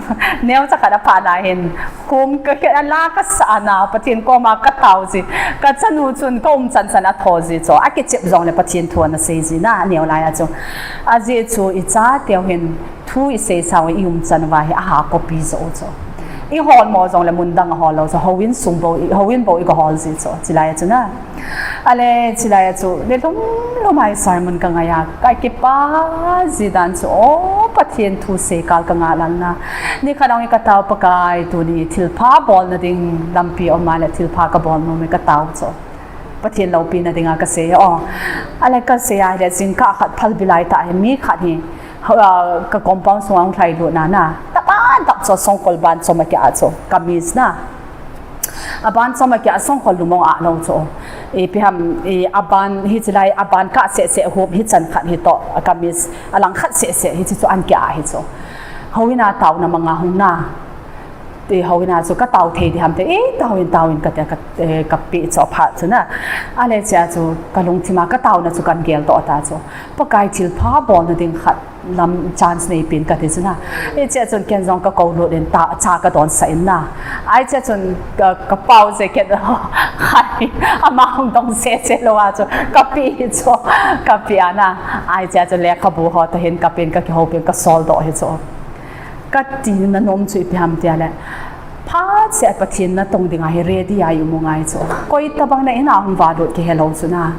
neocha khat aphah na hin. Khum kakhen a la kasah na, Pathen koma katao ji. Kachanu chun ka umchan chan atho ji chu. Akichep jongle Pathen thu ana sei ji na, aneo lai a chu. Ajeh chu ichateu hin thu isei sau i umchan uva hi aha copy jo u chu. Iholmo jongle mun dang ahol lou chu. Houin sung bou, houin bou i kahol ji chu. Chilai a chu na. Ale, chilai a chu, nilhum lhum a hi sermon kangai a, kakipah ji dan chu, o, Pathen thu seikal kangah lal na. Nikhat ong hi katao Pakai tuni thilpha bolna ding lampi um a le thilpha kabol nom e katao chu. Pathen loupina dinga kasei o. Ale kasei a hile jingkah khat phalbi lai tah hi mi khat hi, ah, ka compound sunga hung lhailut na na. Taban tah chu songkol ban chom akeh a chu, kamis na. Aban chom akeh a songkol lungmong a lou chu. Ipi ham, i aban hiche lai, aban kah seh seh huop hichan khat hitoh, kamis, alang khat seh seh hiche chu ahin keh a hi chu. Houin a taona manga hung na. Ti houin a chu katao thei diham ti, e, taovin, taovin kati a ka, e, kapeh chu aphat chu na. Ale chea chu kalungthim a kataona chu kahin geldoh ta chu. Pakai thilpha bolna ding khat lam chance neipen kati chu na. Hichea chun ken jong kakou lut in ta, cha kadonsah in na. Ahi chea chun ka, kapao je ken khai, ama hung dong seh seh lou a chu kapeh chu, kapeh a na. Ahi chea chu lekhabu ho toh hin kapen, kakihoupi in kasoldoh hi chu. Katina nom chu ipi ham tia le, phat seh a Pathen natong dinga hi ready a i um u ngai chu. Koi tabang na in a hung valut kihe lou chu na.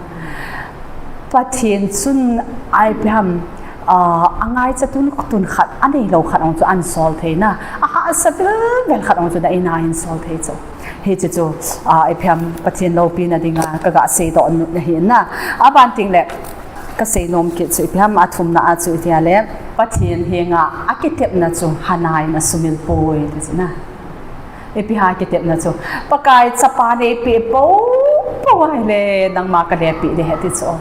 Pathen chun ipi ham, ah, angaicha tun, tun khat, anei lou khat ong chu ahin sol thei na. Ahahsa vel vel khat ong chu na in a ahin sol thei chu. Hiche chu, ah, ipi ham Pathen loupina dinga kaga seidoh nom ahi na. Aban teng le, kasei nom kit chu ipi ham athumna a chu itia le, Pathen henga akitepna chu Hannah in asumil poi ti chu na. Ipi ham akitepna chu, Pakai chapa neipeh pou pou ahile nangma kalepeh ding ahi ti chu.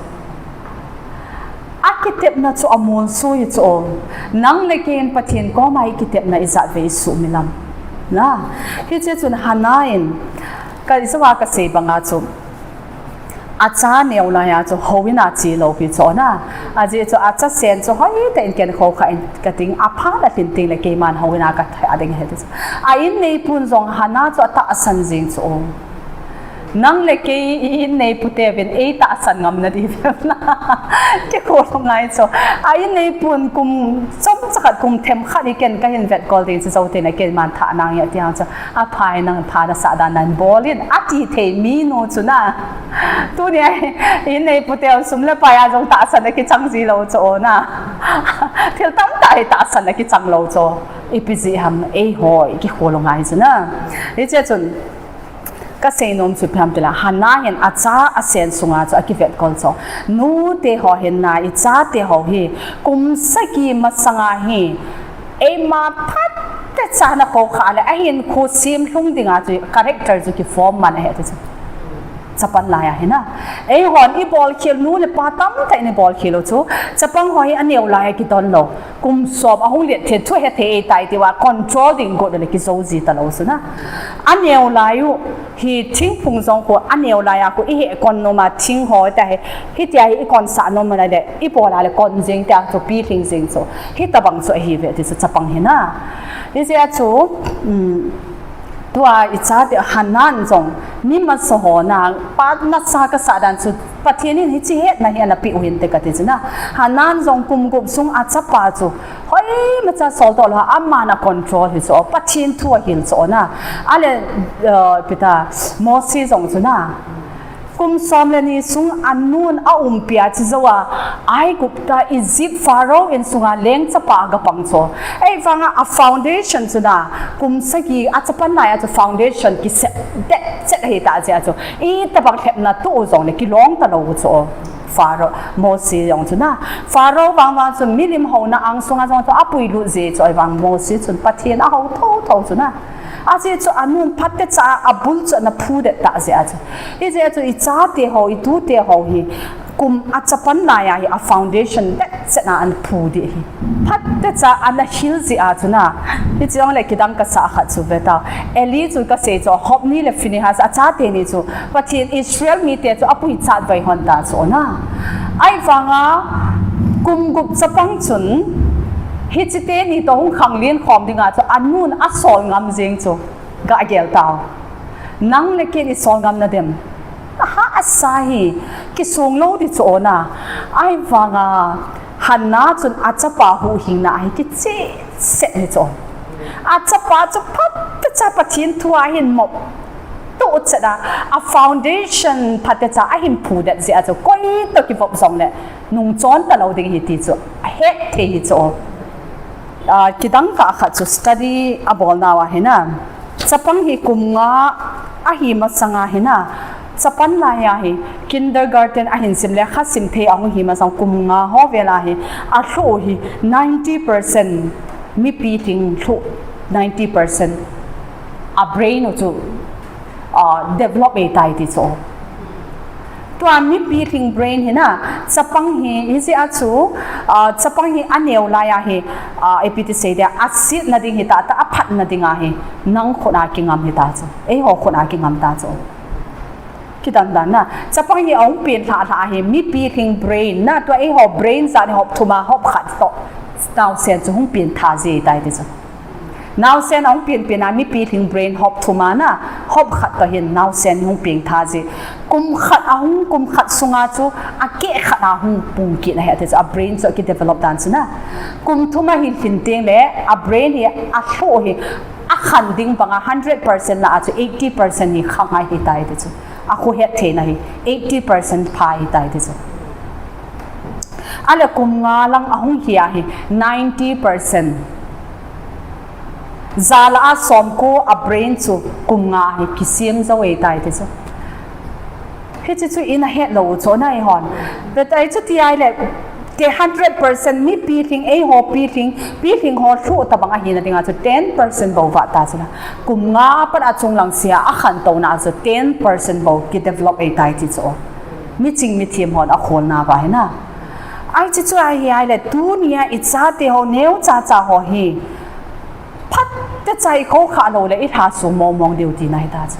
Akitepna chu amolso hi chu. Nang le kei in Pathen koma ikitepna ijat vei isuhmil am. Na, hiche chun Hannah in, ka, ijou a kasei banga chu, acha neo lai a chu houin a che lou pi chu na. Ajeh chu achasen chu hoitah in ken khoukhah in kading, aphat alhin teng le keiman houin a kathah ding ahi ti chu. A in neipun jong Hannah chu atahsan jing chu. Nang le kei i in neipu teuvin eitahsan ngam nadiu vem na. Kikholung ngai chu. A in neipun kum chomcha khat, kum themkhat hi ken kahin vetkol ding chu, jou teng le keiman thah nang e tia chu. Aphai, nang pha nasah dan nahin bol in ati thei minu chu na. Tunia in neipu teu sum le pai a jong tahsan akichang ji lou chu na. Thil tamtah hi tahsan akichang lou chu. Ipi jeh ham eiho i kikholung ngai chu na. Hichea chun kasei nom chu ipi ham tile, Hannah hin acha asen sunga chu akivetkol chu. Nute ho hin na, ichate ho hi kum sagi masanga hi eima phatecha ana khoukhah le, ahinkho semlhung dinga chu character chu kiform man ahi ti chu. Chapang lai a hi na. Eihon ibolkhel, nu le pa tamtah in ibolkhel u chu. Chapang ho hi aneo lai a kidon lou. Kum som ahung let thei, thu hethei ahitai tia control ding got le kijou ji talou chu na. Aneo lai u hi thingphung jong khu aneo lai a khu ihekon nom a, thing ho tahi, hitia hi ikonsah nom a le, ibol a le kon jing tia chu pilhing jing chu. Hitobang chu ahiuve ti chu chapang hi na. Hijeh a chu, um, tua ichate Hannah in jong, mi masa ho na, pa masa kasah dan chu, Pathen in hiche hetna hi anapeh u hinte kati chu na. Hannah in jong kum gup sung achapa chu, hoimacha soldoh lou, aman acontrol hi chu, Pathen thu ahil chu na. Ale, uh, ipi ta, Mose jong chu na. Kum som le ni sung anun aumpia chujou a, Aigupta, Egypt, Pharaoh in sunga lengchapa agapang chu. Ahivanga afoundation chu na, kum sagi achapang lai a chu foundation kisep det chet ahitah jeh a chu. Itobang lhepna toh u jongle kilong talou u chu. Pharaoh, Mose jong chu na. Pharaoh vang vang chun milim houna ang sunga jong chu apuilut jeh chu ahivang Mose chun Pathen ahou thotho chu na. Ajeh chu anun phatecha a abul chu ana phudet tah jeh a chu. Hijeh a chu ichate ho, itute ho hi kum achapan laiya hi a foundation detchet a ana phu ding ahi. Phatecha ana hil jeh a chu na. Hiche jongle kidang kasah khat chu ve tao. Eli chu kasei chu, Hophni le Phinehas achate ni chu Pathen Israel mite chu apuichat vai hon ta chu na. Ahivanga kum gup chapang chun hiche teni toh hung khanglen khom dinga chu anun asol ngam jeng chu. Gagel tao. Nang le ken isol ngam nadem? Ahahsa hi kisong lou ding chu na. Ahivanga Hannah chun achapa huhhingna hi kicheh set hi chu. Achapa chu phatecha Pathen thu ahin mop tuchet a, a foundation phatecha ahin phudet jeh a chu koi toh kivop jongle nungchon talou ding ahi ti chu ahet thei hi chu. Ah, kidang kah khat chu study abolnauva hi na. Chapang hi kum nga ahi masanga hi na. Chapan laiya hi kindergarten ahin sim le kha sim thei ahung hi masang kum nga ho vela hi alhuh hi ninety percent mipi lhing lhuh ninety percent a brain u chu ah, develop ei tai ti chu. Tua mipi lhing brain hi na, chapang hi, hijeh a chu, ah, chapang hi aneo laiya hi, ah, ipi ti sei dia, asetna ding hi tah tah, aphatna dinga hi, nang khut a kingam hi ta chu. Eiho khut a kingam ta chu. Kidan dan na, chapang hi ahung pen lhah lhah hi, mipi lhing brain na, tua eiho brain jat hi hop thum a, hop khat toh. Naosen chu hung pen tha ji tai ti chu. Naosen ahung pen pen a mipi lhing brain hop thum a na, hop khat toh hin naosen hung pen tha ji. Kum khat ahung kum khat sunga chu akeh khat ahung pung kit na hi ati chu a brain chu aki develop dan chu na. Kum thum ahin lhin teng le a brain hi alhuh hi akhan ding banga hundred percent lah a chu eighty percent hi kha ngai hi tai ti chu. Akhu het theina hi eighty percent pha hi tai ti chu. Ale kum nga lang ahung hi a hi ninety percent. Jala a somko a brain chu kum nga hi kisem jou ei tai ti chu. Hiche chu ina het lou chu na ihon. But ai chu ti ai le te hundred percent mipi lhing eiho pi lhing, pi lhing ho lhuh tabang ahina dinga chu ten percent bou vah ta chu na. Kum nga pat a chunglang sea akhantouna chu ten percent bou ki develop ei tai ti chu. Miching mithem hon akholna va hi na. Ai chi chu ahi ai le tunia ichate ho neo cha cha ho hi. Phatecha ikho kha lou le ilha sum mong mong diu tina hi ta chu.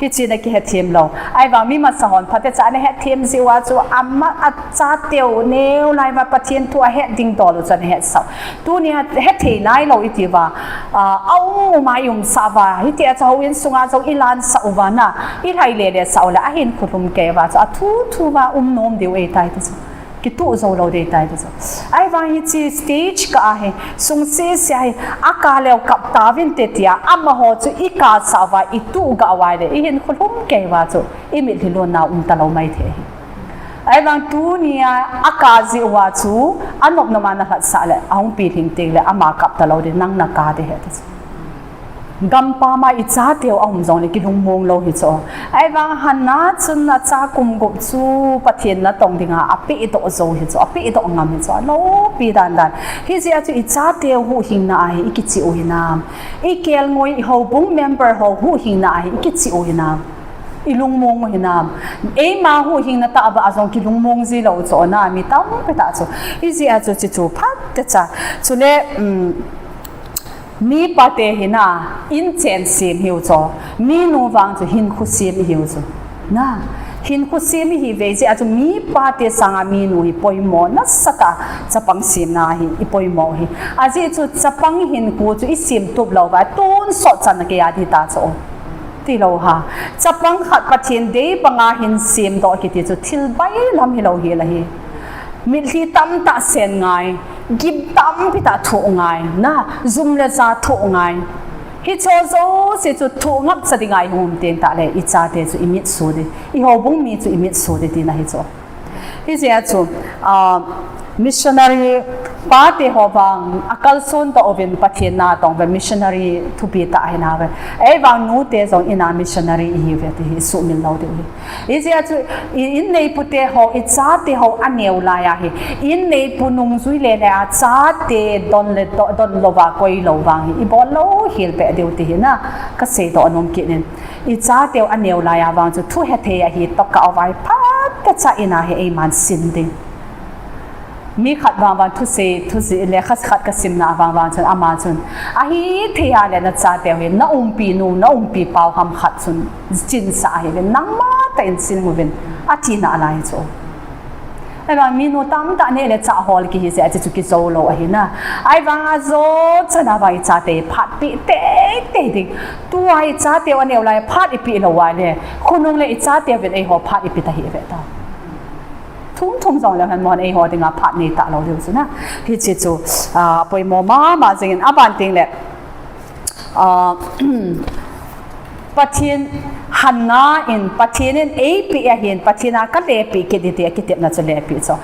Hiche na kihethem lou. Ahivang mi masa hon phatecha ana hethem jiu a chu ama achateu neo lai va Pathen thu ahet ding dol u chu ana hetsah u. Tunia hethei nailou iti va, ah, aum um a ium sah va. Hitia chu houin sunga jong ilan sah uva na. Ilhai lele sah u le ahin khulum kei va chu athu thu va um nom diu ei tai ti chu. Kituh jou lou ding tai ti chu. Ahivang hiche stage kah a hi, sung sese a hi, akah leu kap tauvin te tia, amaho chu ikah sah uva, ituh gah uva le, ihin khulum kei uva chu, imitlhi lonna um talou mai thei ahi. Ahivang tunia, akah jeh uva chu, anop nom a nalhat sah le, ahung pilhing teng le, ama kap talou ding, nang nakah ding ahi ti chu. Gampam a ichateu aum jongle kilungmong lou hi chu. Ahivang Hannah chun acha kum gup chu Pathen natong dinga apehdoh jou hi chu, apehdoh ngam hi chu, aloupi dandan. Hijeh a chu ichateu huhhingna a hi ikicheh u hinam? Ikelngoi ihoubung member ho huhhingna a hi ikicheh u hinam? Ilungmong u hinam? Eima huhhingna tah a jong kilungmong ji lou chu na, mi tampi tah chu. Hijeh a chu hiche chu phatecha. Chule, um, Mipa te hi na, inchen sem hiu chu, minu vang chu hinkho sem ihiu chu. Na, hinkho sem ihi ve jeh a chu mipa te sanga minu hi poimo nasatah a chapang semna hi ipoimo u hi. Ajeh chu chapang hinkho chu isem tup lou va, tonsot chan a kei a ding ta chu. Tilou ha. Chapang khat Pathen dei banga hin semdoh kiti chu thil bailam hilou hel ahi. Mitlhi tamtah sen ngai. Gim tampi tah thoh ngai, na, jum le ja thoh ngai. Hicheho jouse chu thoh ngapcha dinga ihung um teng tah le, ichate chu imitsuh ding, ihoubung mi chu imitsuh ding tina hi chu. Hijeh a chu, ah, missionary Pate ho vang akalson toh uvin Pathen natong uve, missionary thupi tah ahi nauve. Ei vang nute jong ina missionary ihiuve ti hi sumil lou diu ahi. Hijeh a chu i in neipute ho, i chate ho aneo lai ahi. In neipu nungjui le le a chate don le do, don louva koi lou vang hi ibol lou hel peh diu ti hi na kasei doh nom kit in. I chateu aneo lai a vang chu thu hethei ahi toh ka avai phat techa ina hi eiman sin ding. Mi khat vang vang thusei, thusei le khat khat kasimna vang vang chun ama chun, ahithei a le na chateu hi na umpi nu, na umpi pau ham khat chun chinsah ahiuvin, nangma tah in sin uvin, ati nalai chu. Ahivang minu tamtah neh le chah hol kihi jeh a chu kijou lou ahi na. Ahivang ajo chan a vang i chate phatpeh teitei ding. Tua i chateu aneo lai phat ipeh lou a le, khonung le i chateuvin eiho phat ipe ta hih ve ta. Thum thum jong leu hen mon eiho dinga phat nei talou diu chu na. Hiche chu, ah, poimo mama jingin aban teng le, ah, Pathen Hannah in Pathen in eipeh ahin, Pathen a kalepeh kit ding tia kitepna chu lepeh chu.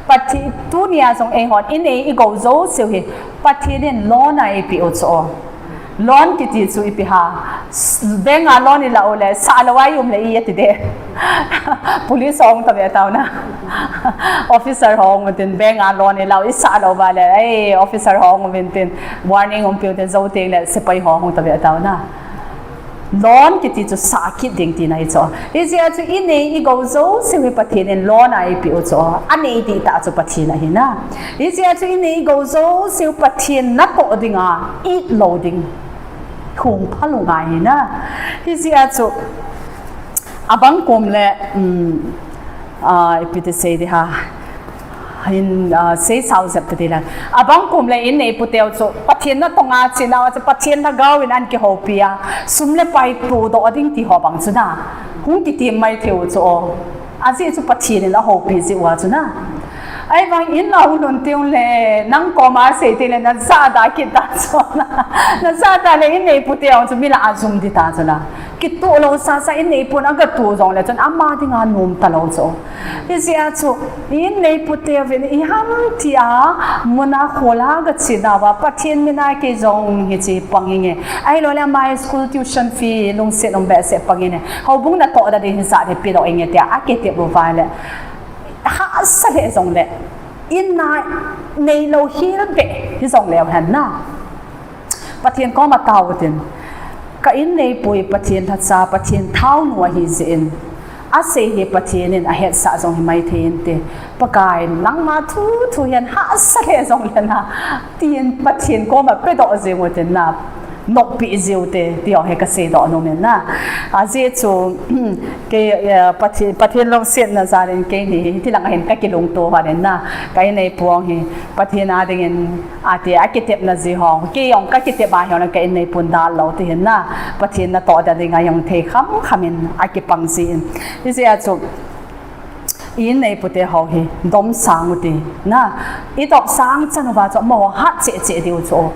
Pathen tunia jong eihon inei igou jouseu hi Pathen in loan a eipeh u chu. Loan kiti chu ipi ham. Bank a loan ilah u le, sah lou a i um le i ati de. Police ho hung tave tau na. Officer ho hung tin bank a loan ilah u, isah lou uva le, ei, officer ho hung um tin warning hung peh u tin jou teng le sepai ho hung tave tau na. Loan kiti chu sah kit ding tina ahi chu. Hijeh a chu inei igou jouseu hi Pathen in loan a eipeh u chu. Anei dihtah chu Pathen ahi na. Hijeh a chu inei igou jouseu Pathen natoh dinga it lou ding, hung phalou ngai ahi na. Hijeh a chu abang kom le, um, ah, ipi ti sei ding ham. Hin, ah, seisao jep ta ding le. Abang kom le in neiputeu chu Pathen natong a chena uva chu Pathen lhagao in ana kihoupi a, sum le pai todoh ding ti ho bang chu na hung kitem mai thei u chu. Ajeh chu Pathen in ahoupi jeh uva chu na. Ahivang in a hung lhun teng le, nang koma sei teng le, najah da kit da chu na. Najah da le in neiputeu chu mi lah a jum ding ta chu na. Kitoh lou sasa in neipun agatoh jong le chun ama dinga nom talou chu. Hijeh a chu in neiputeu vin iham tia mun a khol a gachena uva Pathen mina kei jong hiche pang inge. Ahilou le ama school tuition fee lungset um behseh pang inge. Houbung natoh da ding hijat hi pedoh inge tia akitep uva le. Hahsa lheh jong le. In a neilou hel beh hijong leu hen na. Pathen koma tao u tin. Ka in neipu hi Pathen lhacha, Pathen thaonu ahi jeh in. Asei hi Pathen in ahetsah jong hi mai thei inte. Pakai nangma thu thu hihen hahsa lheh jong le na. Tin Pathen koma pedoh jeng u tin na. Noppi jiu te, ti ho hi kasei doh nom in na. Ajeh chu, kei, eh, Pathen, Pathen lungsetna jal in keini hi, hitilang a hin kakilungto hon in na. Ka in neipu hi, Pathen a dingin, ati, akitepna ji ho. Kei jong kakitep a hi jong ka in neipun dalou ti hin na. Pathen natoh da dinga jong thei kham kham in akipang ji in. Hijeh a chu, in neipute ho hi, domsang u ti. Na, idomsang chan uva chu, amaho hat cheh cheh diu chu.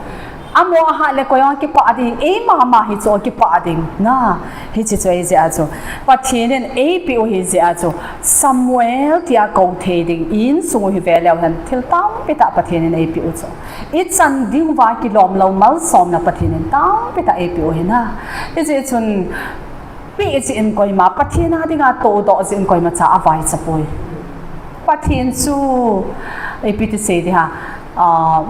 Amaho ahat le koi jong kipah ding, eima ma hi chu kipah ding. Na, hiche chu ahijeh a chu. Pathen in eipeh u hijeh a chu. Samuel tia kou thei ding, insung u hi ve leu hen, thil tampi tah Pathen in eipeh u chu. Ichan diuva kilom lou malsomna Pathen in tampi tah eipeh u hi na. Hijeh chun, peh jeh in koima, Pathen a dinga todoh jeh in koimacha avaicha poi. Pathen chu, ipi ti sei ding ham, ah,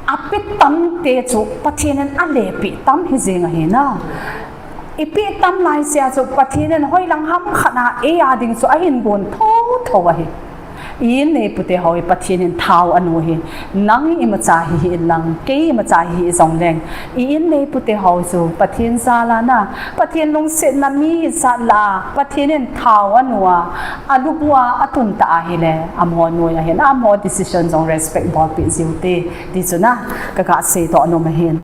apeh tam te chu Pathen in alepeh tam hi jeng ahi na. Ipeh tam lai sea chu Pathen in hoilang ham khat a ei a ding chu ahin gon tho tho ahi. I in neipute ho hi Pathen in thao anu hi. Nang imacha hi hih in lang, kei imacha hi hih jong leng. I in neipute ho chu Pathen jal a na, Pathen lungsetna mi jat lah a, Pathen in thao anu a, alubu a, atun ta ahile, amaho noi ahin, amaho decision jong respect bolpeh jiu te, ti chu na, kaga sei doh nom ahin.